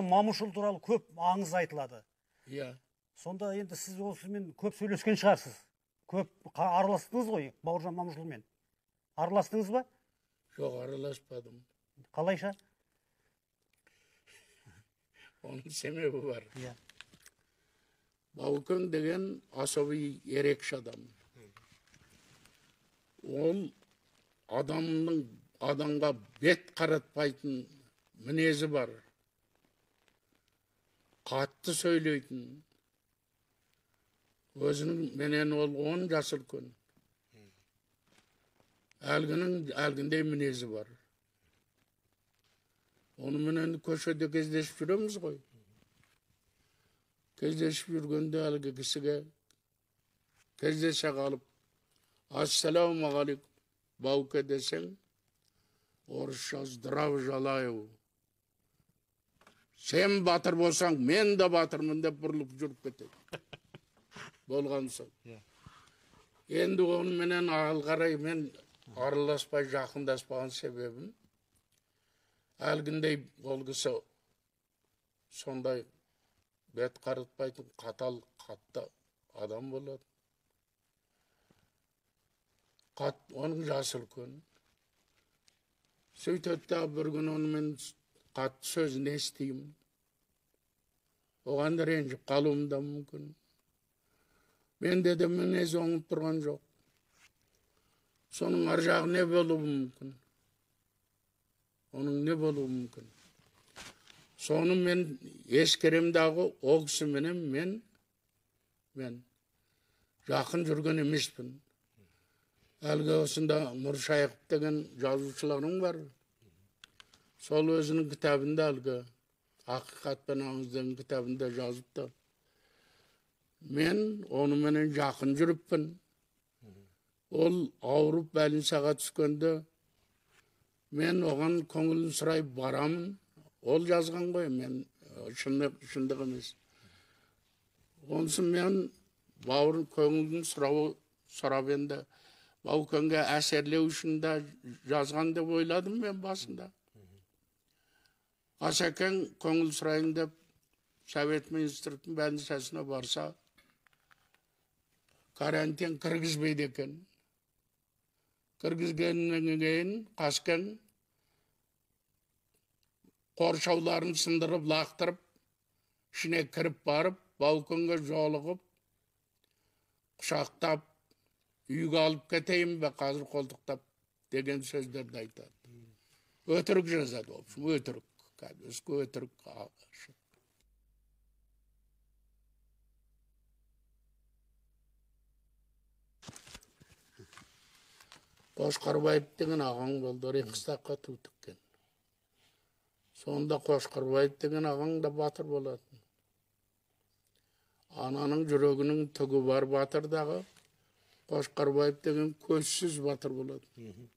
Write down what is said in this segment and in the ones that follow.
Мамышұлы туралы көп аңыз айтылады. Иә. Сонда енді сіз осымен көп сөйлескен шығарсыз. Көп араластыңыз ғой Бауыржан Мамышұлымен. Араластыңыз ба? Жоқ, араласпадым. Қалайша? Оның себебі бар. Иә. Баукең деген особый ерекше адам. Ол адамның адамға бет қаратпайтын мінезі бар. Қатты сөйлейтін. Өзінің менен ол 10 жас үлкен. Әлгінің әлгіндей мінезі бар. Онымен көшеде кездесіп жүреміз ғой. Кездесіп жүргенде әлгі кісіге кездесе қалып, ассалаумағалейкум, Бауке десең, орысша здрав желаю. Сен батыр болсаң, мен де батырмын деп бұрылып жүріп кетеді. Болған соң. Енді оныменен ағыл қарай мен араласпай жақындаспаған себебім, әлгіндей ол кісі сондай бет қаратпайтын қатал, қатты адам болады. Оның жасы үлкен. Сөйтеді да бір күні онымен қатты сөзін естимін. Оған да ренжіп қалуым да мүмкін. Менде де мінез оңып тұрған жоқ. Соның ар жағы не болуы мүмкін? Оның не болуы мүмкін? Соны мен ескерем дағы, ол кісіменен мен жақын жүрген емеспін. Әлгі осында Нұршайықов деген жазушыларым бар. Сол өзінің кітабында, әлгі Ақиқат пен аңыз деген кітабында жазыпты. Мен оныменен жақын жүріппін. Ол ауырып больницаға түскенде мен оған көңілін сұрай барамын. Ол жазған ғой, мен шындық емес. Онысы мен бауырын көңілін сұрап енді Баукеңге әсерлеу үшін де жазған деп ойладым мен басында. Асекең көңіл сұрайын деп Совет министрліктің больницасына барса, карантин кіргізбейді екен. Кіргізгеннен кейін Қаскең қоршауларын сындырып, лақтырып, ішіне кіріп барып, Баукеңге жолығып, құшақтап, үйге алып кетейін бе, қазір қолтықтап деген сөздерді айтады. Өтірік жазады, в общем, өтірік. Кәдімгі өтірік. Қошқарбаев деген ағаң болды, Рейхстагқа ту тіккен. Сонда Қошқарбаев деген ағаң да батыр болатын. Ананың жүрегінің түгі бар батыр дағы, Қошқарбаев деген көзсіз батыр болатын.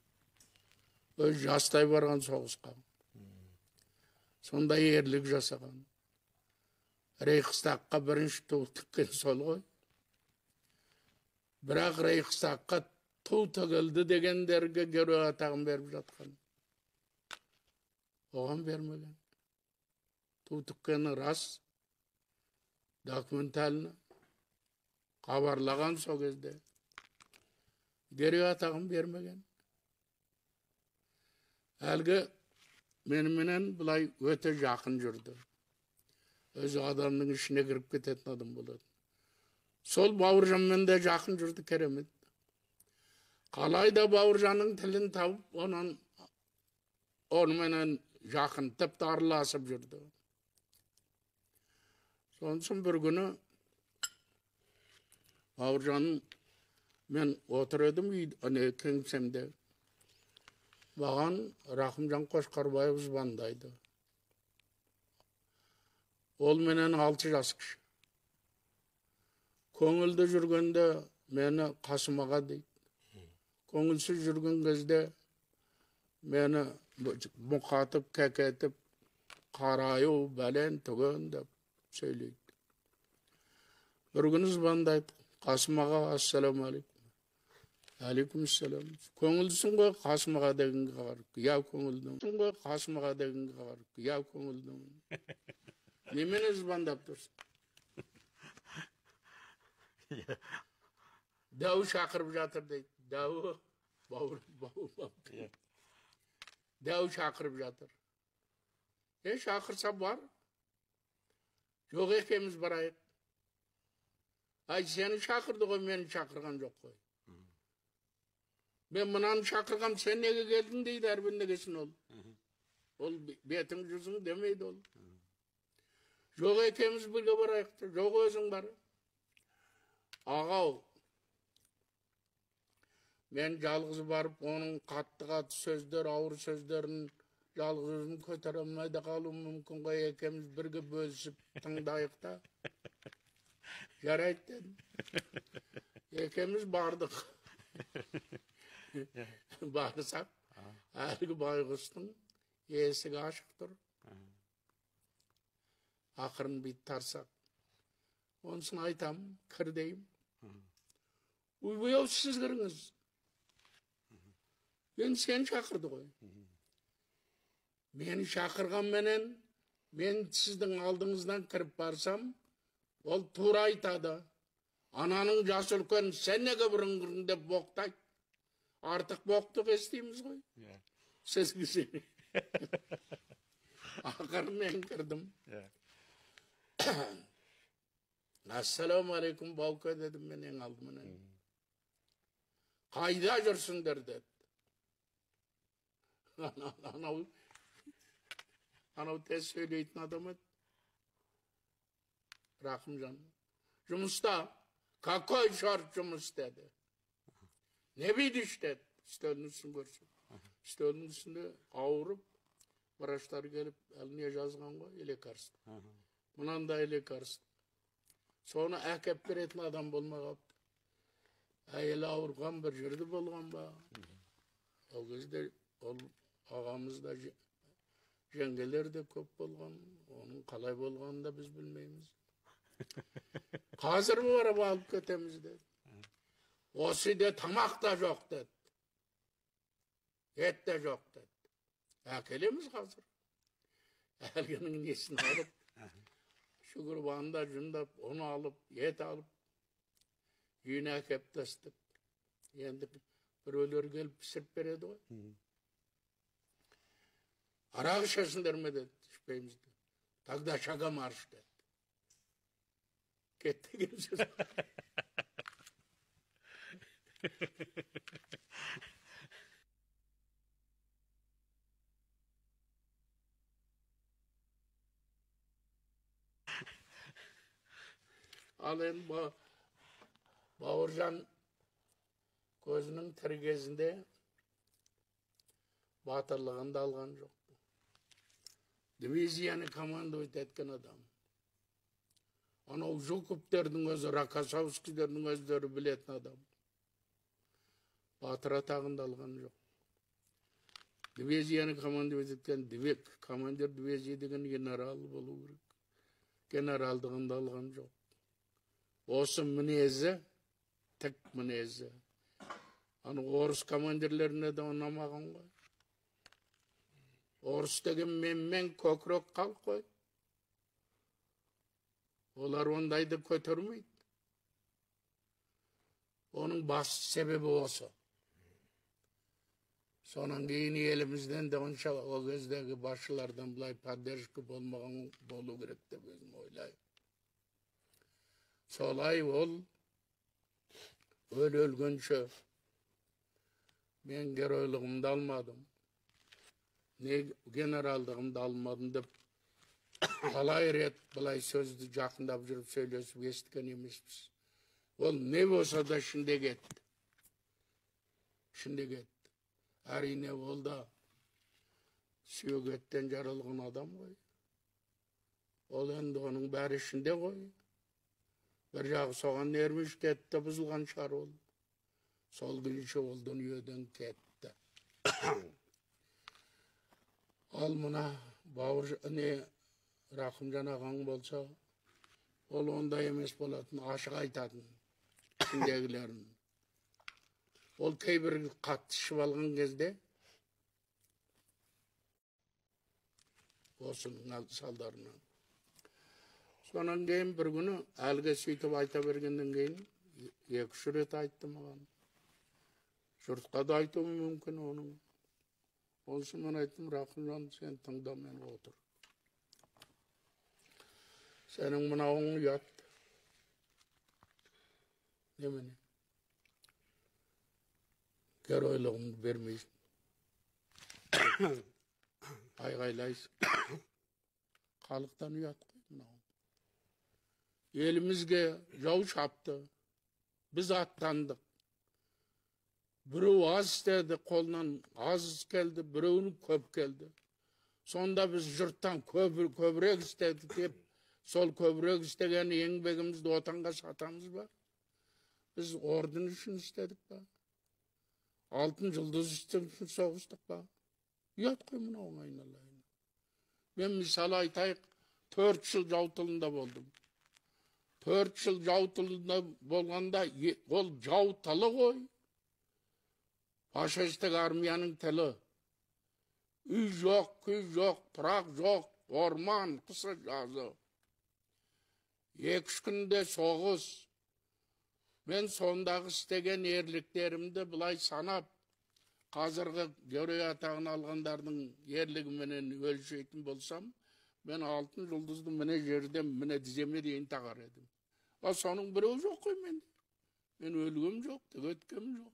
Өз жастай барған соғысқа. Сонда ерлік жасаған. Рейхстагқа бірінші ту тіккен сол ғой. Бірақ Рейхстагқа ту тігілді дегендерге герой атағын беріп жатқан. Оған бермеген. Ту тіккені рас, документально хабарлаған сол кезде. Герой атағын бермеген. Әлгі меніменен былай өте жақын жүрді. Өзі адамның ішіне кіріп кететін адам болады. Сол Бауыржанмен де жақын жүрді, керемет. Қалай да Бауыржанның тілін тауып, оныменен жақын, тіпті араласып жүрді. Сонсын бір күні Бауыржанның мен отыр едім кеңсемде. Маған Рахымжан Қошқарбаев звондайды. Ол менен 6 жас кіші. Көңілді жүргенде мені Қасым аға дейді. Көңілсіз жүрген кезде мені мұқатып, кәкетіп, қараю, бәлен, түген деп сөйлейді. Бір күні звондайды. Қасым аға, ассалаумағалейкум. Алейкумассалам. Көңілдісің ғой Қасым аға дегенге қарап. Я көңілдімін. Ғой Қасым аға дегенге қарап. Я көңілдімін. Немене звондап тұрсың? Дәу шақырып жатыр дейді. Дәу бауыр. Дәу шақырып жатыр. Шақырса бар. Жоқ, екеуміз барайық. Ай, сені шақырды ғой, мені шақырған жоқ қой. Мен мынаны шақырғам, сен неге келдің дейді әрбір ол. Ол бетің жүзің демейді ол. Жоқ, екеуміз бірге барайық. Жоқ, өзің бар. Ағау, мен жалғыз барып, оның қатты-қатты сөздер, ауыр сөздерін жалғыз өзім көтере алмай да қалуым мүмкін ғой, екеуміз бірге бөлісіп тыңдайық та. Жарайды дедім. Екеуміз бардық. Барсақ, әлгі байғұстың есігі ашық тұр. Ақырын бүйтіп тарсақ. Онысын айтам, кір деймін. Ойбай ау, сіз кіріңіз. Енді сені шақырды ғой. Мені шақырғанменен, мен сіздің алдыңыздан кіріп барсам, ол тура айтады. Ананың жасы үлкен, сен неге бұрын кірдің деп боқтайды. Артық боқтық естиміз ғой. Сіз ақыры мен кірдім. Ассалаумағалейкум, баука дедім мен ең алдыменен. Қайда жүрсіңдер деді. Анау тез сөйлейтін адам еді. Рахымжан. Жұмыста. Какой черт жұмыс деді. Не видишь деді. Үстелдің үстін көрсін. Үстелдің үстінде ауырып, врачтар келіп, әлі не жазған ғой, лекарство. Мынандай лекарство. Соны әкеп беретін адам болмай қалыпты. Әйелі ауырған бір жерде болған ба? Ол кезде ол ағамыз да, жеңгелер де көп болған. Оның қалай болғанын да біз білмейміз. Қазір барып алып кетеміз деді. Осы үйде тамақ та жоқ деді. Ет те жоқ деді. Әкелеміз қазір. Әлгінің несін алып, шүгіріп анда жүндап, оны алып, ет алып, үйіне әкеп тастық. Енді біреулер келіп пісіріп береді ғой. Арақ ішесіңдер ме деді, ішпейміз деді. Тогда шагом марш деді. Кетті деген сөз. Ал енді Бауыржан көзінің тірі кезінде батырлығын да алған жоқ. Дивизияны командовать еткен адам. Анау Жуковтердің өзі, Рокоссовскийлердің өздері білетін адам. Батыр атағын да алған жоқ. Дивизияны командовать еткен командир дивизия деген генерал болу керек. Генералдығын да алған жоқ. Осы мінезі, тік мінезі. Аны орыс командирлеріне де ұнамаған ғой. Орыс деген менмен көкірек халық қой. Олар ондайды көтермейді. Оның басты себебі осы. Сонан кейін елімізден де онша ол кездегі басшылардан былай поддержка болмаған болу керек деп өзім ойлаймын. Солай ол өлгенше мен геройлығымды алмадым, не генералдығымды алмадым деп талай рет былай сөзді жақындап жүріп сөйлесіп естіген емеспіз. Ол не болса да ішінде кетті. Ішінде кетті. Әрине ол да сүйек еттен жаралған адам ғой. Ол енді оның бәрі ішінде ғой. Бір жағы соған нерві кетті, бұзылған шығар ол. Сол күйінше ол дүниеден кетті. Ал мына бауыр не Рахымжан ағаң болса, ол ондай емес болатын, ашық айтатын ішіндегілерін. Ол кейбір қатты ішіп алған кезде осының салдарынан. Сонан кейін бір күні әлгі сөйтіп айта бергеннен кейін 2-3 рет айтты маған. Жұртқа да айтуы мүмкін оның. Онысы мен айттым, Рақымжан, сен тыңда, мен отыр. Сенің мынауың ұят. Немене? Геройлығымды бермейсің. Айғайлайсың. Халықтан ұят қой мынау. Елімізге жау шапты. Біз аттандық. Біреу аз істеді, қолынан аз келді, біреуінің көп келді. Сонда біз жұрттан көбірек істедік деп, сол көбірек істеген еңбегімізді отанға сатамыз ба? Біз орден үшін істедік па? Алтын жұлдыз үшін соғыстық па? Ұят қой мынауың, айналайын. Мен мысалы айтайық, 4 жыл жау тылында болдым. 4 жыл жау тылында болғанда, ол жау тылы ғой. Фашистік армияның тылы. Үй жоқ, күй жоқ, тұрақ жоқ, орман, қысы жазы. 2-3 күнде соғыс. Мен сондағы істеген ерліктерімді былай санап, қазіргі герой атағын алғандардың ерлігіменен өлшейтін болсам, мен алтын жұлдызды міне жерден, міне тіземе дейін тағар едім. Ал соның біреуі жоқ қой менде. Мен өлгем жоқ, тік өткем жоқ.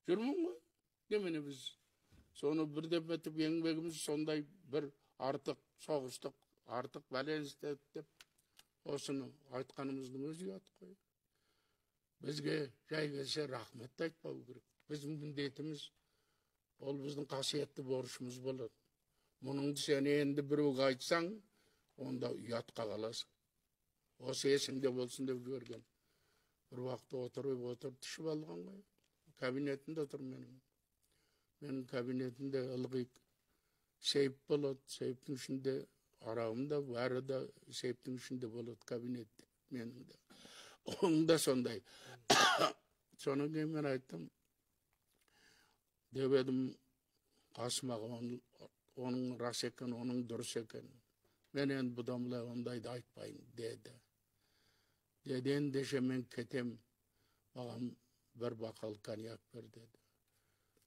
Жүрмін ғой. Немене біз соны бірдеп етіп еңбегіміз сондай бір артық соғыстық, артық бәлен істедік деп осыны айтқанымыздың өзі ұят қой. Бізге жай келсе рахмет те айтпау керек. Біздің міндетіміз, ол біздің қасиетті борышымыз болады. Мұныңды сен енді біреуге айтсаң, онда ұятқа қаласың. Осы есіңде болсын деп жіберген. Бір уақытта отырып ішіп алған ғой. Кабинетімде тұр менің. Менің кабинетімде ылғи сейф болады, сейфтің ішінде арағым да, бәрі де сейфтің ішінде болады кабинетте менің де. Оның да сондай. Сонан кейін мен айттым, деп едім Қасым аға, оның рас екен, оның дұрыс екен. Мен енді бұдан былай ондайды айтпаймын, деді. Деді, ендеше мен кетем, маған бір бокал коньяк бер, деді.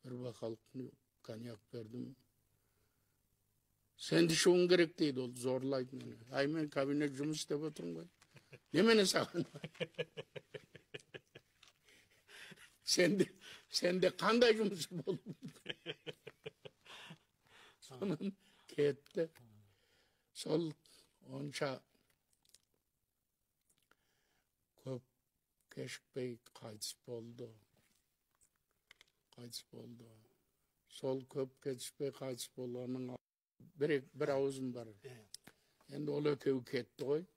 Бір бокал коньяк бердім. Сен ішуің керек дейді, ол зорлайды мені. Ай, мен кабинет жұмыс істеп отырмын ғой. Немене саған? Сенде қандай жұмыс болды? Сонан кетті. Сол онша көп кешікпей қайтыс болды. Қайтыс болды. Сол көп кешікпей қайтыс болғанның бір ауызым бар. Енді ол екеуі кетті ғой.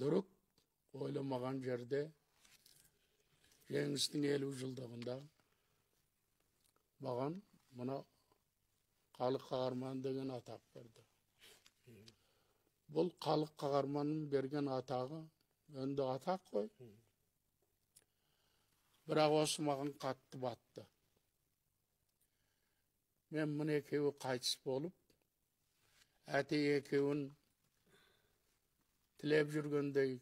Дұрық ойламаған жерде Жеңістің 50 жылдығында маған мына халық қаһарманы деген атақ берді. Бұл халық қаһарманының берген атағы енді атақ қой. Бірақ осы маған қатты батты. Мен мына екеуі қайтыс болып, әте екеуін тілеп жүргендей,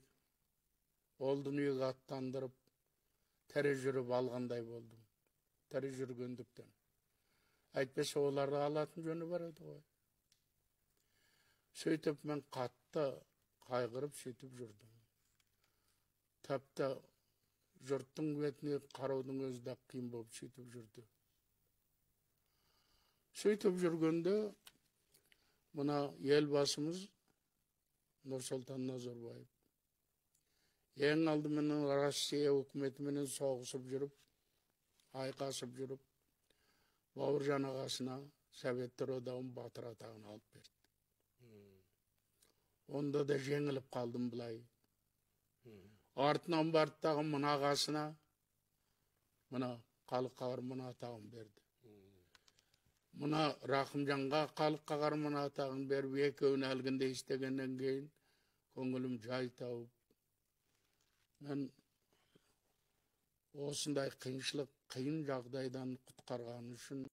ол дүниеге аттандырып, тірі жүріп алғандай болдым. Тірі жүргендіктен. Әйтпесе оларды алатын жөні бар еді ғой. Сөйтіп мен қатты қайғырып сөйтіп жүрдім. Тіпті жұрттың бетіне қараудың өзі де қиын болып сөйтіп жүрді. Сөйтіп жүргенде мына елбасымыз Нұрсұлтан Назарбаев ең алдымен Россия үкіметіменен соғысып жүріп, айқасып жүріп, Бауыржан ағасына Советтер Одағының батыр атағын алып берді. Онда да жеңіліп қалдым былай. Артынан барды тағы мына ағасына, мына халық қаһарманы атағын берді. Мына Рахымжанға халық қаһарманы атағын беріп, екеуін әлгінде істегеннен кейін көңілім жай тауып, мен Осындай қиыншылық, қиын жағдайдан құтқарғаны үшін.